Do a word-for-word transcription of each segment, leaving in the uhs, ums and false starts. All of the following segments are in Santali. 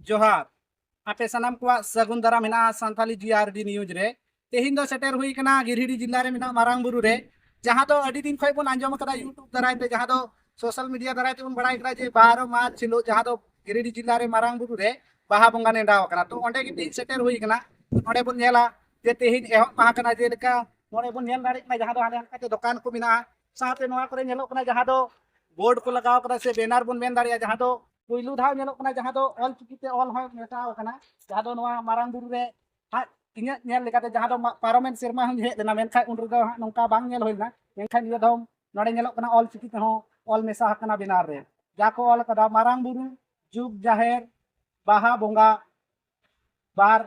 ᱡᱚᱦᱟᱨ᱾ ᱟᱯᱮ ᱥᱟᱱᱟᱢ ᱠᱚᱣᱟᱜ ᱥᱟᱹᱜᱩᱱ ᱫᱟᱨᱟᱢ ᱦᱮᱱᱟᱜᱼᱟ ᱥᱟᱱᱛᱟᱞᱤ ᱡᱤ ᱟᱨ ᱰᱤ ᱱᱤᱭᱩᱡᱽ ᱨᱮ᱾ ᱛᱮᱦᱮᱧ ᱫᱚ ᱥᱮᱴᱮᱨ ᱦᱩᱭ ᱠᱟᱱᱟ ᱜᱤᱨᱤᱰᱤ ᱡᱤᱞᱟ ᱨᱮ ᱢᱮᱱᱟᱜ ᱢᱟᱨᱟᱝ ᱵᱩᱨᱩ ᱨᱮ, ᱡᱟᱦᱟᱸ ᱫᱚ ᱟᱹᱰᱤ ᱫᱤᱱ ᱠᱷᱚᱱ ᱵᱚᱱ ᱟᱸᱡᱚᱢ ᱟᱠᱟᱫᱟ YouTube ᱫᱟᱨᱟᱭ ᱛᱮ, ᱡᱟᱦᱟᱸ ᱫᱚ ᱥᱳᱥᱟᱞ ᱢᱤᱰᱤᱭᱟ ᱫᱟᱨᱟᱭ ᱛᱮᱵᱚᱱ ᱵᱟᱲᱟᱭ ᱠᱟᱫᱟ ᱡᱮ ᱵᱟᱨᱚ ᱢᱟᱨᱪ ᱦᱤᱞᱳᱜ ᱡᱟᱦᱟᱸ ᱫᱚ ᱜᱤᱨᱤᱰᱤ ᱡᱤᱞᱟ ᱨᱮ ᱢᱟᱨᱟᱝ ᱵᱩᱨᱩ ᱨᱮ ᱵᱟᱦᱟ ᱵᱚᱸᱜᱟ ᱱᱮᱰᱟ ᱟᱠᱟᱱᱟ᱾ ᱛᱚ ᱚᱸᱰᱮ ᱜᱮ ᱛᱮᱦᱮᱧ ᱥᱮᱴᱮᱨ ᱦᱩᱭ ᱟᱠᱟᱱᱟ᱾ ᱱᱚᱸᱰᱮ ᱵᱚᱱ ᱧᱮᱞᱟ ᱡᱮ ᱛᱮᱦᱮᱧ ᱮᱦᱚᱵ ᱢᱟᱦᱟ ᱠᱟᱱᱟ, ᱡᱮᱞᱮᱠᱟ ᱱᱚᱸᱰᱮ ᱵᱚᱱ ᱧᱮᱞ ᱫᱟᱲᱮᱭᱟᱜ ᱠᱟᱱᱟ ᱡᱟᱦᱟᱸ ᱫᱚ ᱦᱟᱸᱰᱮ ᱦᱟᱸᱰᱮ ᱫᱚᱠᱟᱱ ᱠᱚ ᱢᱮᱱᱟᱜᱼᱟ, ᱥᱟᱶᱛᱮ ᱱᱚᱣᱟ ᱠᱚᱨᱮ ᱧᱮᱞᱚᱜ ᱠᱟᱱᱟ ᱡᱟᱦᱟᱸ ᱫᱚ ᱵᱳᱨᱰ ᱠᱚ ᱞᱟᱜᱟᱣ ᱠᱟᱫᱟ ᱥᱮ ᱵᱮᱱᱟᱨ ᱵᱚᱱ ᱢᱮᱱ ᱫᱟᱲᱮᱭᱟᱜᱼᱟ, ᱡᱟᱦᱟᱸ ᱫᱚ ᱯᱩᱭᱞᱩ ᱫᱷᱟᱣ ᱧᱮᱞᱚᱜ ᱠᱟᱱᱟ ᱡᱟᱦᱟᱸ ᱫᱚ ᱚᱞ ᱪᱤᱠᱤ ᱛᱮ ᱚᱞ ᱦᱚᱸ ᱢᱮᱥᱟᱣ ᱟᱠᱟᱱᱟ, ᱡᱟᱦᱟᱸ ᱫᱚ ᱱᱚᱣᱟ ᱢᱟᱨᱟᱝ ᱵᱩᱨᱩ ᱨᱮ ᱦᱟᱸᱜ ᱤᱧᱟᱹᱜ ᱧᱮᱞ ᱞᱮᱠᱟᱛᱮ, ᱡᱟᱦᱟᱸ ᱫᱚ ᱢᱟ-, ᱯᱟᱨᱚᱢᱮᱱ ᱥᱮᱨᱢᱟ ᱦᱚᱸᱧ ᱦᱮᱡ ᱞᱮᱱᱟ, ᱢᱮᱱᱠᱷᱟᱱ ᱩᱱ ᱨᱮᱫᱚ ᱦᱟᱸᱜ ᱱᱚᱝᱠᱟ ᱵᱟᱝ ᱧᱮᱞ ᱦᱩᱭ ᱞᱮᱱᱟ᱾ ᱢᱮᱱᱠᱷᱟᱱ ᱱᱤᱭᱟᱹ ᱫᱷᱟᱣ ᱱᱚᱰᱮ ᱧᱮᱞᱚᱜ ᱠᱟᱱᱟ ᱚᱞ ᱪᱤᱠᱤ ᱛᱮᱦᱚᱸ ᱚᱞ ᱢᱮᱥᱟ ᱟᱠᱟᱱᱟ ᱵᱮᱱᱟᱨ ᱨᱮ, ᱡᱟ ᱠᱚ ᱚᱞ ᱟᱠᱟᱫᱟ ᱢᱟᱨᱟᱝ ᱵᱩᱨᱩ ᱡᱩᱜᱽ ᱡᱟᱦᱮᱨ ᱵᱟᱦᱟ ᱵᱚᱸᱜᱟ ᱵᱟᱨ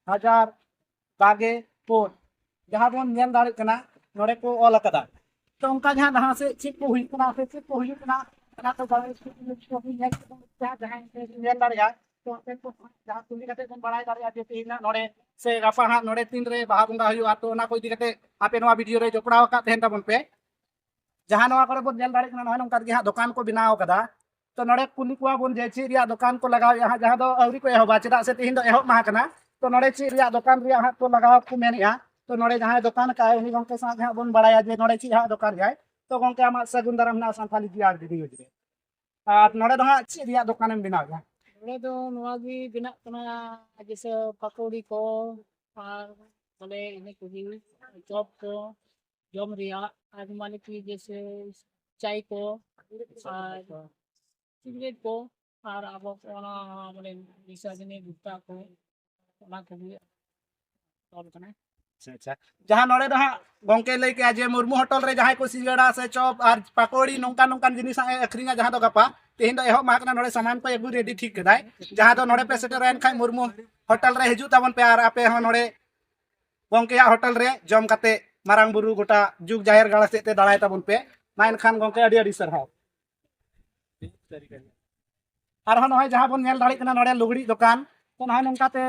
ᱦᱟᱡᱟᱨ ᱵᱟᱜᱮ ᱯᱩᱱ, ᱡᱟᱦᱟᱸ ᱵᱚᱱ ᱧᱮᱞ ᱫᱟᱲᱮᱭᱟᱜ ᱠᱟᱱᱟ ᱱᱚᱰᱮ ᱠᱚ ᱚᱞ ᱟᱠᱟᱫᱟ᱾ ᱛᱚ ᱚᱱᱠᱟ ᱜᱮ ᱦᱟᱸᱜ ᱞᱟᱦᱟ ᱥᱮᱫ ᱪᱮᱫ ᱠᱚ ᱦᱩᱭᱩᱜ ᱠᱟᱱᱟ ᱥᱮ ᱪᱮᱫ ᱠᱚ ᱦᱩᱭᱩᱜ ᱠᱟᱱᱟ, ᱚᱱᱟ ᱠᱚ ᱵᱟᱲᱟᱭ ᱧᱮᱞ ᱡᱟᱦᱟᱸᱭ ᱧᱮᱞ ᱫᱟᱲᱮᱭᱟᱜᱼᱟ᱾ ᱛᱚ ᱟᱯᱮ ᱠᱚ ᱡᱟᱦᱟᱸ ᱠᱩᱞᱤ ᱠᱟᱛᱮ ᱵᱚᱱ ᱵᱟᱲᱟᱭ ᱫᱟᱲᱮᱭᱟᱜᱼᱟ ᱡᱮ ᱛᱮᱦᱮᱧ ᱦᱟᱸᱜ ᱱᱚᱰᱮ ᱥᱮ ᱜᱟᱯᱟ ᱦᱟᱸᱜ ᱱᱚᱰᱮ ᱛᱤᱱ ᱨᱮ ᱵᱟᱦᱟ ᱵᱚᱸᱜᱟ ᱦᱩᱭᱩᱜᱼᱟ᱾ ᱛᱚ ᱚᱱᱟ ᱠᱚ ᱤᱫᱤ ᱠᱟᱛᱮ ᱟᱯᱮ ᱱᱚᱣᱟ ᱵᱷᱤᱰᱤᱭᱳ ᱨᱮ ᱡᱚᱯᱲᱟᱣ ᱟᱠᱟᱫ ᱛᱟᱦᱮᱱ ᱛᱟᱵᱚᱱ ᱯᱮ᱾ ᱡᱟᱦᱟᱸ ᱱᱚᱣᱟ ᱠᱚᱨᱮ ᱵᱚᱱ ᱧᱮᱞ ᱫᱟᱲᱮᱭᱟᱜ ᱠᱟᱱᱟ, ᱱᱚᱜᱼᱚᱭ ᱱᱚᱝᱠᱟ ᱜᱮ ᱦᱟᱸᱜ ᱫᱚᱠᱟᱱ ᱠᱚ ᱵᱮᱱᱟᱣ ᱟᱠᱟᱫᱟ᱾ ᱛᱚ ᱱᱚᱰᱮ ᱠᱩᱞᱤ ᱠᱚᱣᱟ ᱵᱚᱱ ᱡᱮ ᱪᱮᱫ ᱨᱮᱭᱟᱜ ᱫᱚᱠᱟᱱ ᱠᱚ ᱞᱟᱜᱟᱣᱮᱫᱼᱟ ᱦᱟᱸᱜ, ᱡᱟᱦᱟᱸ ᱫᱚ ᱟᱹᱣᱨᱤ ᱠᱚ ᱮᱦᱚᱵᱟ, ᱪᱮᱫᱟᱜ ᱥᱮ ᱛᱮᱦᱮᱧ ᱫᱚ ᱮᱦᱚᱵ ᱢᱟᱦᱟ ᱠᱟᱱᱟ᱾ ᱛᱚ ᱱᱚᱰᱮ ᱪᱮᱫ ᱨᱮᱭᱟᱜ ᱫᱚᱠᱟᱱ ᱨᱮᱭᱟᱜ ᱦᱟᱸᱜ ᱠᱚ ᱞᱟᱜᱟᱣ ᱠᱚ ᱢᱮᱱᱮᱫᱼᱟ᱾ ᱛᱚ ᱱᱚᱰᱮ ᱡᱟᱦᱟᱸᱭ ᱫᱚᱠᱟᱱ ᱠᱟᱜᱼᱟᱭ ᱩᱱᱤ ᱜᱚᱢᱠᱮ ᱥᱟᱶ ᱜᱮ ᱦᱟᱸᱜ ᱵᱚᱱ ᱵᱟᱲᱟᱭᱟ ᱡᱮ ᱱᱚᱰᱮ ᱪᱮᱫ ᱦᱟᱸᱜ ᱫᱚᱠᱟᱱ ᱨᱮᱭᱟᱭ᱾ ᱛᱚ ᱜᱚᱢᱠᱮ ᱟᱢᱟᱜ ᱥᱟᱹᱜᱩᱱ ᱫᱟᱨᱟᱢ ᱦᱮᱱᱟᱜᱼᱟ ᱥᱟᱱᱛᱟᱞᱤ ᱡᱤ ᱟᱨ ᱰᱤ ᱱᱤᱭᱩᱡᱽ ᱨᱮ᱾ ᱟᱨ ᱱᱚᱰᱮ ᱫᱚ ᱦᱟᱸᱜ ᱪᱮᱫ ᱨᱮᱭᱟᱜ ᱫᱚᱠᱟᱱᱮᱢ ᱵᱮᱱᱟᱣᱮᱫᱼᱟ? ᱱᱚᱰᱮ ᱫᱚ ᱱᱚᱣᱟ ᱜᱮ ᱵᱮᱱᱟᱜ ᱠᱟᱱᱟ, ᱡᱮᱭᱥᱮ ᱯᱟᱠᱚᱲᱤ ᱠᱚ ᱟᱨ ᱵᱚᱞᱮ ᱤᱱᱟᱹ ᱠᱚᱜᱮ, ᱪᱚᱯ ᱠᱚ, ᱡᱚᱢ ᱨᱮᱭᱟᱜ, ᱟᱨ ᱢᱟᱱᱮ ᱠᱤ ᱡᱮᱭᱥᱮ ᱪᱟᱭ ᱠᱚ ᱟᱨ ᱥᱤᱜᱟᱨᱮᱴ ᱠᱚ ᱟᱨ ᱟᱵᱚ ᱚᱱᱟ ᱢᱟᱱᱮ ᱱᱮᱥᱟ ᱡᱤᱱᱤᱥ ᱜᱩᱴᱠᱟ ᱠᱚ, ᱚᱱᱟ ᱠᱚᱜᱮ ᱚᱞ ᱠᱟᱱᱟ᱾ ᱟᱪᱪᱷᱟ, ᱟᱪᱪᱷᱟ᱾ ᱡᱟᱦᱟᱸ ᱱᱚᱰᱮ ᱫᱚ ᱦᱟᱸᱜ ᱜᱚᱝᱠᱮ ᱞᱟᱹᱭ ᱠᱮᱜᱼᱟ ᱡᱮ ᱢᱩᱨᱢᱩ ᱦᱳᱴᱮᱞ ᱨᱮ ᱡᱟᱦᱟᱸᱭ ᱠᱚ ᱥᱤᱸᱜᱟᱲᱟ ᱥᱮ ᱪᱚᱯ ᱟᱨ ᱯᱟᱠᱳᱲᱤ ᱱᱚᱝᱠᱟᱱ ᱱᱚᱝᱠᱟᱱ ᱡᱤᱱᱤᱥ ᱦᱟᱸᱜ ᱮ ᱟᱹᱠᱷᱨᱤᱧᱟ, ᱡᱟᱦᱟᱸ ᱫᱚ ᱜᱟᱯᱟ ᱛᱮᱦᱮᱧ ᱫᱚ ᱮᱦᱚᱵ ᱢᱟᱦᱟ ᱠᱟᱱᱟ, ᱱᱚᱰᱮ ᱥᱟᱢᱟᱱ ᱠᱚ ᱟᱹᱜᱩ ᱨᱮᱰᱤ ᱴᱷᱤᱠ ᱠᱮᱫᱟᱭ, ᱡᱟᱦᱟᱸ ᱫᱚ ᱱᱚᱰᱮ ᱯᱮ ᱥᱮᱴᱮᱨ ᱮᱱ ᱠᱷᱟᱱ ᱢᱩᱨᱢᱩ ᱦᱳᱴᱮᱞ ᱨᱮ ᱦᱤᱡᱩᱜ ᱛᱟᱵᱚᱱ ᱯᱮ ᱟᱨ ᱟᱯᱮ ᱦᱚᱸ ᱱᱚᱰᱮ ᱜᱚᱝᱠᱮᱭᱟᱜ ᱦᱳᱴᱮᱞ ᱨᱮ ᱡᱚᱢ ᱠᱟᱛᱮ ᱢᱟᱨᱟᱝ ᱵᱩᱨᱩ ᱜᱚᱴᱟ ᱡᱩᱜᱽ ᱡᱟᱦᱮᱨ ᱜᱟᱲ ᱥᱮᱫ ᱛᱮ ᱫᱟᱬᱟᱭ ᱛᱟᱵᱚᱱ ᱯᱮ᱾ ᱢᱟ ᱮᱱᱠᱷᱟᱱ ᱜᱚᱝᱠᱮ ᱟᱹᱰᱤ ᱟᱹᱰᱤ ᱥᱟᱨᱦᱟᱣ᱾ ᱟᱨᱦᱚᱸ ᱱᱚᱜᱼᱚᱭ ᱡᱟᱦᱟᱸ ᱵᱚᱱ ᱧᱮᱞ ᱫᱟᱲᱮᱭᱟᱜ ᱠᱟᱱᱟ ᱱᱚᱰᱮ ᱞᱩᱜᱽᱲᱤᱡ ᱫᱚᱠᱟᱱ, ᱛᱚ ᱱᱚᱜᱼᱚᱭ ᱱᱚᱝᱠᱟᱛᱮ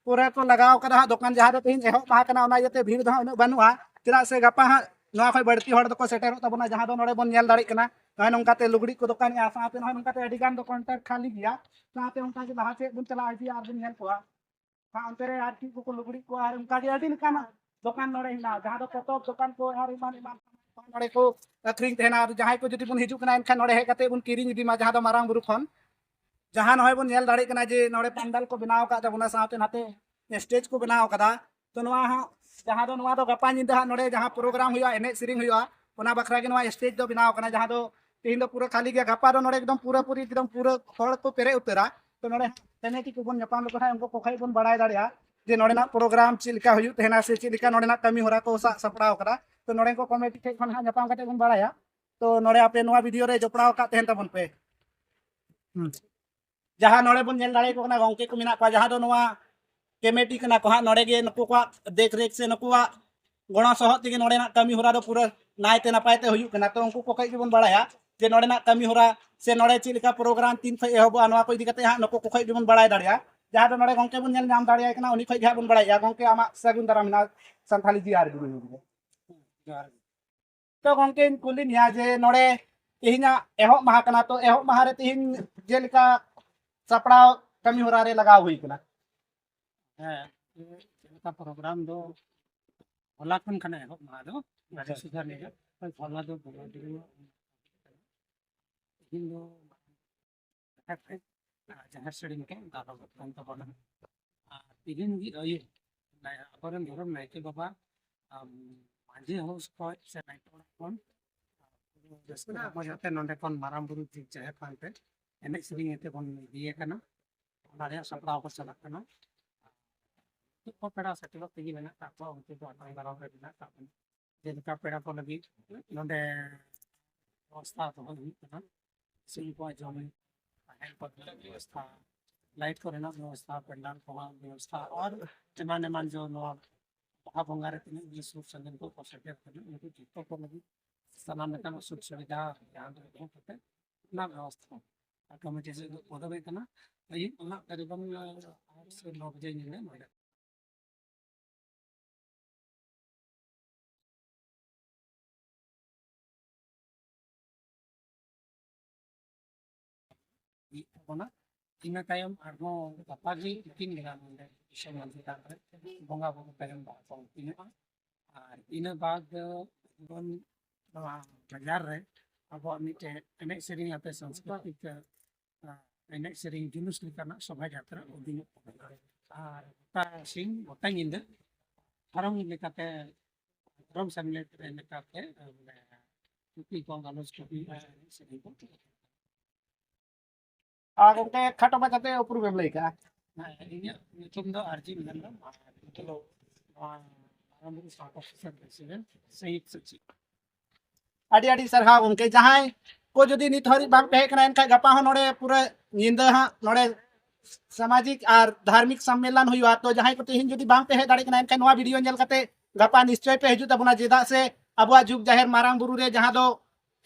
ᱯᱩᱨᱟᱹ ᱠᱚ ᱞᱟᱜᱟᱣ ᱠᱟᱫᱟ ᱦᱟᱸᱜ ᱫᱚᱠᱟᱱ, ᱡᱟᱦᱟᱸ ᱫᱚ ᱛᱮᱦᱮᱧ ᱮᱦᱚᱵ ᱢᱟᱦᱟ ᱠᱟᱱᱟ, ᱚᱱᱟ ᱤᱭᱟᱹᱛᱮ ᱵᱷᱤᱲ ᱫᱚ ᱦᱟᱸᱜ ᱩᱱᱟᱹᱜ ᱵᱟᱹᱱᱩᱜᱼᱟ᱾ ᱪᱮᱫᱟᱜ ᱥᱮ ᱜᱟᱯᱟ ᱦᱟᱸᱜ ᱱᱚᱣᱟ ᱠᱷᱚᱱ ᱵᱟᱹᱲᱛᱤ ᱦᱚᱲ ᱫᱚᱠᱚ ᱥᱮᱴᱮᱨᱚᱜ ᱛᱟᱵᱚᱱᱟ, ᱡᱟᱦᱟᱸ ᱫᱚ ᱱᱚᱰᱮ ᱵᱚᱱ ᱧᱮᱞ ᱫᱟᱲᱮᱭᱟᱜ ᱠᱟᱱᱟ᱾ ᱱᱚᱜᱼᱚᱭ ᱱᱚᱝᱠᱟᱛᱮ ᱞᱩᱜᱽᱲᱤᱡ ᱠᱚ ᱫᱚᱠᱟᱱᱮᱜᱼᱟ, ᱥᱟᱶᱛᱮ ᱱᱚᱜᱼᱚᱭ ᱱᱚᱝᱠᱟᱛᱮ ᱟᱹᱰᱤ ᱜᱟᱱ ᱫᱚ counter ᱠᱷᱟᱹᱞᱤ ᱜᱮᱭᱟ᱾ ᱥᱟᱶᱛᱮ ᱚᱱᱠᱟ ᱜᱮ ᱞᱟᱦᱟ ᱥᱮᱫ ᱵᱚᱱ ᱪᱟᱞᱟᱜᱼᱟ, ᱤᱫᱤ ᱟᱨ ᱵᱚᱱ ᱧᱮᱞ ᱠᱚᱣᱟ᱾ ᱟᱨ ᱚᱱᱛᱮ ᱨᱮ ᱟᱨ ᱪᱮᱫ ᱠᱚᱠᱚ ᱞᱩᱜᱽᱲᱤᱡ ᱠᱚ ᱟᱨ ᱚᱱᱠᱟ ᱜᱮ ᱟᱹᱰᱤ ᱞᱮᱠᱟᱱᱟᱜ ᱫᱚᱠᱟᱱ ᱱᱚᱰᱮ ᱦᱮᱱᱟᱜᱼᱟ, ᱡᱟᱦᱟᱸ ᱫᱚ ᱯᱚᱛᱚᱵ ᱫᱚᱠᱟᱱ ᱠᱚ ᱟᱨ ᱮᱢᱟᱱ ᱮᱢᱟᱱ ᱱᱚᱰᱮ ᱠᱚ ᱟᱹᱠᱷᱨᱤᱧ ᱛᱟᱦᱮᱱᱟ᱾ ᱟᱨ ᱡᱟᱦᱟᱸᱭ ᱠᱚ ᱡᱩᱫᱤ ᱵᱚᱱ ᱦᱤᱡᱩᱜ ᱠᱟᱱᱟ, ᱮᱱᱠᱷᱟᱱ ᱱᱚᱰᱮ ᱦᱮᱡ ᱠᱟᱛᱮ ᱵᱚᱱ ᱠᱤᱨᱤᱧ ᱤᱫᱤ ᱢᱟ, ᱡᱟᱦᱟᱸ ᱫᱚ ᱢᱟᱨᱟᱝ ᱵᱩᱨᱩ ᱠᱷᱚᱱ᱾ ᱡᱟᱦᱟᱸ ᱱᱚᱜᱼᱚᱭ ᱵᱚᱱ ᱧᱮᱞ ᱫᱟᱲᱮᱭᱟᱜ ᱠᱟᱱᱟ ᱡᱮ ᱱᱚᱰᱮ ᱯᱟᱱᱰᱟᱞ ᱠᱚ ᱵᱮᱱᱟᱣ ᱟᱠᱟᱫ ᱛᱟᱵᱚᱱᱟ, ᱥᱟᱶᱛᱮ ᱱᱟᱛᱮ stage ᱠᱚ ᱵᱮᱱᱟᱣ ᱟᱠᱟᱫᱟ᱾ ᱛᱚ ᱱᱚᱣᱟ ᱦᱚᱸ, ᱡᱟᱦᱟᱸ ᱫᱚ ᱱᱚᱣᱟ ᱫᱚ ᱜᱟᱯᱟ ᱧᱤᱫᱟᱹ ᱦᱟᱸᱜ ᱱᱚᱰᱮ ᱡᱟᱦᱟᱸ program ᱦᱩᱭᱩᱜᱼᱟ, ᱮᱱᱮᱡ ᱥᱮᱨᱮᱧ ᱦᱩᱭᱩᱜᱼᱟ, ᱚᱱᱟ ᱵᱟᱠᱷᱨᱟ ᱜᱮ ᱱᱚᱣᱟ stage ᱫᱚ ᱵᱮᱱᱟᱣ ᱟᱠᱟᱱᱟ, ᱡᱟᱦᱟᱸ ᱫᱚ ᱛᱮᱦᱮᱧ ᱫᱚ ᱯᱩᱨᱟᱹ ᱠᱷᱟᱹᱞᱤ ᱜᱮᱭᱟ᱾ ᱜᱟᱯᱟ ᱫᱚ ᱱᱚᱰᱮ ᱮᱠᱫᱚᱢ ᱯᱩᱨᱟᱹ ᱯᱩᱨᱤ ᱮᱠᱫᱚᱢ ᱯᱩᱨᱟᱹ ᱦᱚᱲ ᱠᱚ ᱯᱮᱨᱮᱡ ᱩᱛᱟᱹᱨᱟ᱾ ᱛᱚ ᱱᱚᱰᱮ committee ᱠᱚᱵᱚᱱ ᱧᱟᱯᱟᱢ ᱞᱮᱠᱚ ᱠᱷᱟᱱ ᱩᱱᱠᱩ ᱠᱚ ᱠᱷᱚᱡ ᱵᱚᱱ ᱵᱟᱲᱟᱭ ᱫᱟᱲᱮᱭᱟᱜᱼᱟ ᱡᱮ ᱱᱚᱰᱮᱱᱟᱜ program ᱪᱮᱫ ᱞᱮᱠᱟ ᱦᱩᱭᱩᱜ ᱛᱟᱦᱮᱱᱟ ᱥᱮ ᱪᱮᱫ ᱞᱮᱠᱟ ᱱᱚᱰᱮᱱᱟᱜ ᱠᱟᱹᱢᱤ ᱦᱚᱨᱟ ᱠᱚ ᱥᱟᱵ ᱥᱟᱯᱲᱟᱣ ᱠᱟᱫᱟ᱾ ᱛᱚ ᱱᱚᱰᱮ ᱠᱚ committee ᱴᱷᱮᱡ ᱠᱷᱚᱱ ᱦᱟᱸᱜ ᱧᱟᱯᱟᱢ ᱠᱟᱛᱮ ᱵᱚᱱ ᱵᱟᱲᱟᱭᱟ᱾ ᱛᱚ ᱱᱚᱰᱮ ᱟᱯᱮ ᱱᱚᱣᱟ video ᱨᱮ ᱡᱚᱯᱲᱟᱣ ᱟᱠᱟᱫ ᱛᱟᱦᱮᱱ ᱛᱟᱵᱚᱱ ᱯᱮ᱾ ᱦᱩᱸ᱾ ᱡᱟᱦᱟᱸ ᱱᱚᱰᱮ ᱵᱚᱱ ᱧᱮᱞ ᱫᱟᱲᱮᱭᱟᱠᱚ ᱠᱟᱱᱟ, ᱜᱚᱝᱠᱮ ᱠᱚ ᱢᱮᱱᱟᱜ ᱠᱚᱣᱟ, ᱡᱟᱦᱟᱸ ᱫᱚ ᱱᱚᱣᱟ committee ᱠᱟᱱᱟ ᱠᱚ ᱦᱟᱸᱜ, ᱱᱚᱰᱮ ᱜᱮ ᱱᱩᱠᱩ ᱠᱚᱣᱟᱜ ᱫᱮᱠᱷ ᱨᱮᱠᱷ ᱥᱮ ᱱᱩᱠᱩᱣᱟᱜ ᱜᱚᱲᱚ ᱥᱚᱦᱚᱫ ᱛᱮᱜᱮ ᱱᱚᱰᱮᱱᱟᱜ ᱠᱟᱹᱢᱤ ᱦᱚᱨᱟ ᱫᱚ ᱯᱩᱨᱟᱹ ᱱᱟᱭᱛᱮ ᱱᱟᱯᱟᱭ ᱛᱮ ᱦᱩᱭᱩᱜ ᱠᱟᱱᱟ᱾ ᱛᱚ ᱩᱱᱠᱩ ᱠᱚ ᱠᱷᱚᱡ ᱜᱮᱵᱚᱱ ᱵᱟᱲᱟᱭᱟ ᱡᱮ ᱱᱚᱰᱮᱱᱟᱜ ᱠᱟᱹᱢᱤ ᱦᱚᱨᱟ ᱥᱮ ᱱᱚᱰᱮ ᱪᱮᱫ ᱞᱮᱠᱟ program ᱛᱤᱱ ᱠᱷᱚᱡ ᱮᱦᱚᱵᱚᱜᱼᱟ, ᱱᱚᱣᱟ ᱠᱚ ᱤᱫᱤ ᱠᱟᱛᱮ ᱦᱟᱸᱜ ᱱᱩᱠᱩ ᱠᱚ ᱠᱷᱚᱡ ᱜᱮᱵᱚᱱ ᱵᱟᱲᱟᱭ ᱫᱟᱲᱮᱭᱟᱜᱼᱟ᱾ ᱡᱟᱦᱟᱸ ᱫᱚ ᱱᱚᱰᱮ ᱜᱚᱝᱠᱮ ᱵᱚᱱ ᱧᱮᱞ ᱧᱟᱢ ᱫᱟᱲᱮᱭᱟᱭ ᱠᱟᱱᱟ, ᱩᱱᱤ ᱠᱷᱚᱡ ᱜᱮ ᱦᱟᱸᱜ ᱵᱚᱱ ᱵᱟᱲᱟᱭᱟ᱾ ᱜᱚᱝᱠᱮ, ᱟᱢᱟᱜ ᱥᱟᱹᱜᱩᱱ ᱫᱟᱨᱟᱢ ᱦᱮᱱᱟᱜᱼᱟ ᱥᱟᱱᱛᱷᱟᱞᱤ ᱡᱤ ᱟᱨ ᱵᱤ ᱱᱤᱭᱩᱡᱽ ᱨᱮ᱾ ᱡᱚᱦᱟᱨ ᱜᱮ᱾ ᱛᱚ ᱜᱚᱝᱠᱮᱧ ᱠᱩᱞᱤ ᱢᱮᱭᱟ ᱡᱮ ᱱᱚᱰᱮ ᱛᱮᱦᱮᱧᱟᱜ ᱮᱦᱚᱵ ᱢᱟᱦᱟ ᱠᱟᱱᱟ, ᱛᱚ ᱮᱦᱚᱵ ᱢᱟᱦᱟ ᱨᱮ ᱛᱮᱦᱮᱧ ᱪᱮᱫ ᱞᱮᱠᱟ ᱥᱟᱯᱲᱟᱣ ᱠᱟᱹᱢᱤ ᱦᱚᱨᱟ ᱨᱮ ᱞᱟᱜᱟᱣ ᱦᱩᱭ ᱠᱟᱱᱟ? ᱦᱮᱸ, ᱪᱮᱫ ᱞᱮᱠᱟ program ᱫᱚ ᱦᱚᱞᱟ ᱠᱷᱚᱱ ᱠᱟᱱᱟ ᱮᱦᱚᱵ ᱢᱟᱦᱟ ᱫᱚ, ᱟᱪᱪᱷᱟ᱾ ᱥᱩᱫᱷᱟᱹ ᱱᱤᱭᱟᱹ ᱦᱚᱞᱟ ᱫᱚ ᱵᱚᱸᱜᱟ ᱵᱩᱨᱩ, ᱛᱮᱦᱮᱧ ᱫᱚ ᱡᱟᱦᱮᱨ ᱥᱟᱹᱲᱤᱢ ᱠᱚ ᱫᱟᱞᱚᱵᱚᱜ ᱠᱟᱱ ᱛᱟᱵᱚᱱᱟ᱾ ᱟᱨ ᱛᱮᱦᱮᱧ ᱜᱮ ᱟᱹᱭᱩᱵ ᱱᱟᱭ-, ᱟᱵᱚᱨᱮᱱ ᱫᱷᱚᱨᱚᱢ ᱱᱟᱭᱠᱮ ᱵᱟᱵᱟ, ᱟᱢ, ᱢᱟᱹᱡᱷᱤ ᱦᱟᱣᱩᱥ ᱠᱷᱚᱱ ᱥᱮ ᱱᱟᱭᱠᱮ ᱚᱲᱟᱜ ᱠᱷᱚᱱ ᱨᱟᱹᱥᱠᱟᱹ ᱨᱚᱢᱚᱡᱽ ᱟᱛᱮ ᱱᱚᱰᱮ ᱠᱷᱚᱱ ᱢᱟᱨᱟᱝ ᱵᱩᱨᱩ ᱡᱟᱦᱮᱨ ᱛᱷᱟᱱ ᱛᱮ ᱮᱱᱮᱡ ᱥᱮᱨᱮᱧ ᱟᱛᱮ ᱵᱚᱱ ᱤᱫᱤᱭᱮ ᱠᱟᱱᱟ᱾ ᱚᱱᱟ ᱨᱮᱭᱟᱜ ᱥᱟᱯᱲᱟᱣ ᱠᱚ ᱪᱟᱞᱟᱜ ᱠᱟᱱᱟ᱾ ᱪᱮᱫ ᱠᱚ ᱯᱮᱲᱟ ᱥᱮᱴᱮᱨᱚᱜ ᱛᱮᱜᱮ ᱢᱮᱱᱟᱜ ᱠᱟᱜ ᱠᱚᱣᱟ, ᱩᱱᱠᱩ ᱫᱚ ᱟᱛᱟᱝ ᱫᱟᱨᱟᱢ ᱨᱮ ᱢᱮᱱᱟᱜ ᱠᱟᱜ ᱵᱚᱱᱟ᱾ ᱡᱮᱞᱮᱠᱟ ᱯᱮᱲᱟ ᱠᱚ ᱞᱟᱹᱜᱤᱫ ᱱᱚᱰᱮ ᱵᱮᱵᱚᱥᱛᱷᱟ ᱫᱚᱦᱚ ᱦᱩᱭᱩᱜ ᱠᱟᱱᱟ, ᱥᱤᱢ ᱠᱚᱣᱟᱜ ᱡᱚᱢ, ᱛᱟᱦᱮᱱ ᱠᱚᱨᱮᱱᱟᱜ ᱵᱮᱵᱚᱥᱛᱷᱟ, ᱞᱟᱭᱤᱴ ᱠᱚᱨᱮᱱᱟᱜ ᱵᱮᱵᱚᱥᱛᱷᱟ, ᱯᱮᱱᱰᱟᱞ ᱠᱚᱨᱮᱱᱟᱜ ᱵᱮᱵᱚᱥᱛᱷᱟ, ᱟᱨ ᱮᱢᱟᱱ ᱮᱢᱟᱱ ᱡᱚ ᱱᱚᱣᱟ ᱵᱟᱦᱟ ᱵᱚᱸᱜᱟ ᱨᱮ ᱛᱤᱱᱟᱹᱜ ᱜᱮ ᱥᱩᱨ ᱥᱟᱺᱜᱤᱧ ᱠᱚ ᱥᱮᱴᱮᱨ ᱠᱟᱱᱟ, ᱩᱱᱠᱩ ᱡᱚᱛᱚ ᱠᱚ ᱞᱟᱹᱜᱤᱫ ᱥᱟᱱᱟᱢ ᱞᱮᱠᱟᱱ ᱥᱩᱡᱳᱜᱽ ᱥᱩᱵᱤᱫᱷᱟ ᱫᱷᱮᱭᱟᱱ ᱨᱮ ᱫᱚᱦᱚ ᱠᱟᱛᱮ ᱚᱱᱟ ᱵᱮᱵᱚᱥᱛᱷᱟ ᱟᱨ ᱠᱚᱢᱤᱴᱤ ᱥᱮᱫ ᱫᱚ ᱯᱨᱚᱫᱚᱵᱮ ᱠᱟᱱᱟ᱾ ᱟᱹᱭᱩᱵ ᱚᱱᱟ ᱛᱟᱹᱨᱤᱵᱟᱱ ᱟᱴ ᱥᱮ ᱱᱚ ᱵᱟᱡᱮ ᱧᱤᱫᱟᱹ ᱱᱚᱰᱮ ᱵᱚᱱᱟ᱾ ᱤᱱᱟᱹ ᱛᱟᱭᱚᱢ ᱟᱨᱦᱚᱸ ᱜᱟᱯᱟ ᱜᱮ ᱛᱤᱠᱤᱱ ᱵᱮᱲᱟ ᱱᱚᱰᱮ ᱫᱤᱥᱚᱢ ᱢᱟᱹᱡᱷᱤ ᱛᱷᱟᱱ ᱨᱮ ᱵᱚᱸᱜᱟ ᱵᱩᱨᱩ ᱛᱟᱭᱚᱢ ᱵᱟᱦᱟ ᱠᱚ ᱦᱟᱹᱴᱤᱧᱚᱜᱼᱟ᱾ ᱟᱨ ᱤᱱᱟᱹ ᱵᱟᱫᱽ ᱫᱚ ᱡᱮᱢᱚᱱ ᱱᱚᱣᱟ ᱵᱟᱡᱟᱨ ᱨᱮ ᱟᱵᱚᱣᱟᱜ ᱢᱤᱫᱴᱮᱱ ᱮᱱᱮᱡ ᱥᱮᱨᱮᱧ ᱟᱛᱮ ᱥᱟᱝᱥᱠᱨᱤᱛᱤᱠ, ᱟ, ᱮᱱᱮᱡ ᱥᱮᱨᱮᱧ ᱡᱩᱞᱩᱥ ᱞᱮᱠᱟᱱᱟᱜ ᱥᱚᱵᱷᱟ ᱡᱟᱛᱨᱟ ᱩᱰᱩᱠᱚᱜ ᱠᱟᱱᱟ᱾ ᱟᱨ ᱜᱚᱴᱟ ᱥᱤᱧ ᱜᱚᱴᱟ ᱧᱤᱫᱟᱹ ᱫᱷᱚᱨᱚᱢ ᱞᱮᱠᱟᱛᱮ, ᱫᱷᱚᱨᱚᱢ ᱥᱮᱢᱞᱮᱫ ᱨᱮ ᱞᱮᱠᱟᱛᱮ, ᱟ, ᱵᱚᱞᱮ ᱛᱷᱩᱛᱤ ᱠᱚ, ᱜᱟᱞᱚᱪ ᱠᱚ ᱦᱩᱭᱩᱜᱼᱟ, ᱮᱱᱮᱡ ᱥᱮᱨᱮᱧ ᱠᱚ᱾ ᱟᱨ ᱜᱚᱢᱠᱮ, ᱠᱷᱟᱴᱚ ᱢᱟᱪᱷᱟᱛᱮ ᱩᱯᱨᱩᱢ ᱮᱢ ᱞᱟᱹᱭ ᱠᱟᱜᱼᱟ᱾ ᱦᱮᱸ, ᱤᱧᱟᱹᱜ ᱧᱩᱛᱩᱢ ᱫᱚ ᱟᱨᱡᱤ ᱢᱮᱱᱫᱚ, ᱟᱨ ᱤᱧ ᱫᱚ ᱱᱚᱣᱟ ᱢᱟᱨᱟᱝ ᱵᱩᱨᱩ ᱥᱟᱶᱛᱟ ᱥᱩᱥᱟᱹᱨ ᱯᱨᱮᱥᱤᱰᱮᱱᱴ, ᱥᱮᱭᱤᱫ ᱥᱚᱪᱤᱵᱽ᱾ ᱟᱹᱰᱤ ᱟᱹᱰᱤ ᱥᱟᱨᱦᱟᱣ ᱜᱚᱢᱠᱮ᱾ ᱡᱟᱦᱟᱸᱭ ᱠᱚ ᱡᱩᱫᱤ ᱱᱤᱛ ᱦᱟᱹᱨᱤᱡ ᱵᱟᱝ ᱯᱮ ᱦᱮᱡ ᱠᱟᱱᱟ, ᱮᱱᱠᱷᱟᱱ ᱜᱟᱯᱟ ᱦᱚᱸ ᱱᱚᱰᱮ ᱯᱩᱨᱟᱹ ᱧᱤᱫᱟᱹ ᱦᱟᱸᱜ ᱱᱚᱰᱮ ᱥᱟᱢᱟᱡᱤᱠ ᱟᱨ ᱫᱷᱟᱨᱢᱤᱠ ᱥᱚᱢᱢᱮᱞᱚᱱ ᱦᱩᱭᱩᱜᱼᱟ᱾ ᱛᱚ ᱡᱟᱦᱟᱸᱭ ᱠᱚ ᱛᱮᱦᱮᱧ ᱡᱩᱫᱤ ᱵᱟᱝ ᱯᱮ ᱦᱮᱡ ᱫᱟᱲᱮᱭᱟᱜ ᱠᱟᱱᱟ, ᱮᱱᱠᱷᱟᱱ ᱱᱚᱣᱟ ᱵᱷᱤᱰᱤᱭᱳ ᱧᱮᱞ ᱠᱟᱛᱮ ᱜᱟᱯᱟ ᱱᱤᱥᱪᱚᱭ ᱯᱮ ᱦᱤᱡᱩᱜ ᱛᱟᱵᱚᱱᱟ, ᱪᱮᱫᱟᱜ ᱥᱮ ᱟᱵᱚᱣᱟᱜ ᱡᱩᱜᱽ ᱡᱟᱦᱮᱨ ᱢᱟᱨᱟᱝ ᱵᱩᱨᱩ ᱨᱮ ᱡᱟᱦᱟᱸ ᱫᱚ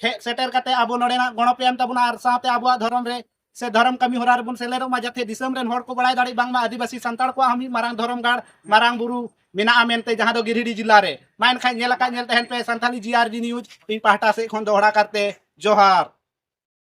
ᱦᱮᱡ ᱥᱮᱴᱮᱨ ᱠᱟᱛᱮ ᱟᱵᱚ ᱱᱚᱰᱮᱱᱟᱜ ᱜᱚᱲᱚ ᱯᱮ ᱮᱢ ᱛᱟᱵᱚᱱᱟ ᱟᱨ ᱥᱟᱶᱛᱮ ᱟᱵᱚᱣᱟᱜ ᱫᱷᱚᱨᱚᱢ ᱨᱮ ᱥᱮ ᱫᱷᱚᱨᱚᱢ ᱠᱟᱹᱢᱤ ᱦᱚᱨᱟ ᱨᱮᱵᱚᱱ ᱥᱮᱞᱮᱫᱚᱜ ᱢᱟ, ᱡᱟᱛᱮ ᱫᱤᱥᱚᱢ ᱨᱮᱱ ᱦᱚᱲ ᱠᱚ ᱵᱟᱲᱟᱭ ᱫᱟᱲᱮᱭᱟᱜ ᱵᱟᱝᱢᱟ ᱟᱹᱫᱤᱵᱟᱹᱥᱤ ᱥᱟᱱᱛᱟᱲ ᱠᱚᱣᱟᱜ ᱦᱚᱸ ᱢᱤᱫ ᱢᱟᱨᱟᱝ ᱫᱷᱚᱨᱚᱢ ᱜᱟᱲ, ᱢᱟᱨᱟᱝ ᱵᱩᱨᱩ ᱢᱮᱱᱟᱜᱼᱟ ᱢᱮᱱᱛᱮ, ᱡᱟᱦᱟᱸ ᱫᱚ ᱜᱤᱨᱤᱰᱤ ᱡᱮᱞᱟ ᱨᱮ᱾ ᱢᱟ ᱮᱱᱠᱷᱟᱱ ᱧᱮᱞ ᱟᱠᱟᱫ ᱧᱮᱞ ᱛᱟᱦᱮᱱ ᱯᱮ ᱥᱟᱱᱛᱷᱟᱞᱤ ᱡᱤ ᱟᱨ ᱰᱤ ᱱᱤᱭᱩᱡᱽ, ᱤᱧ ᱯᱟᱦᱴᱟ ᱥᱮᱫ ᱠᱷᱚᱱ ᱫᱚᱦᱲᱟ ᱠᱟᱨᱛᱮ ᱡᱚᱦᱟᱨ᱾